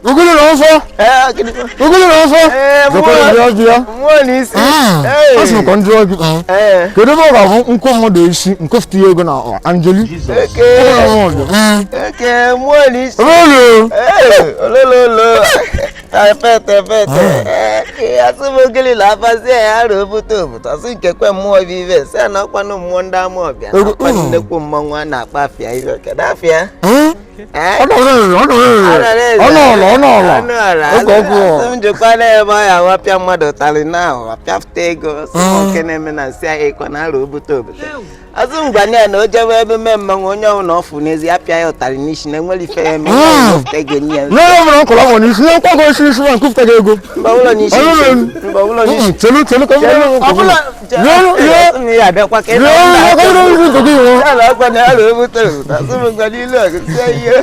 Ogolo na ọfọ. Ogolo na ọfọ. Zọkọrọ bịa bịa. Mmụọ na isi. A sị m ka m jụọ gị. Kedu ebe ọ ga-abụ nkụ mmadụ isi nkụfụta ya ego na Anjeli? Eke mmụọ na isi. Olololo. Pete pete. Asị m ogili na afazi ya arụ obute obodo. Asị nkekwe mmụọ bụ ibe. Sị na ọkwanụ mmụọ ndị ama ọbịa. Ọkwanụ nnekwu mmọnwụ a na-akpọ afịa ibe. Kedu afịa? Njikwa na-ebe ọ ya wapịa mmadụ ụtarị na ahụ apịafụta ego sị m nke na-eme na nsị ahụ ịkwa na arụ obute obodo azụ ngwa ya na o jebe ebe mee mmanwụ onye ọbụla ọfụ n'ezi apịa ya ụtarị n'isi na enwere ife ya eme ya ego nye ya N'ebe ọbụla nkọrọ afọ n'isi na nkwago isi isi na nkụfụta gị ego. Mba ụlọ n'isi mba ụlọ n'isi. Chelu chelu ka m Ọbụla ya abịakwa ka ị na-akwa na arụ obute obodo asị m ngwa n'ilu ọgụ sie ihe.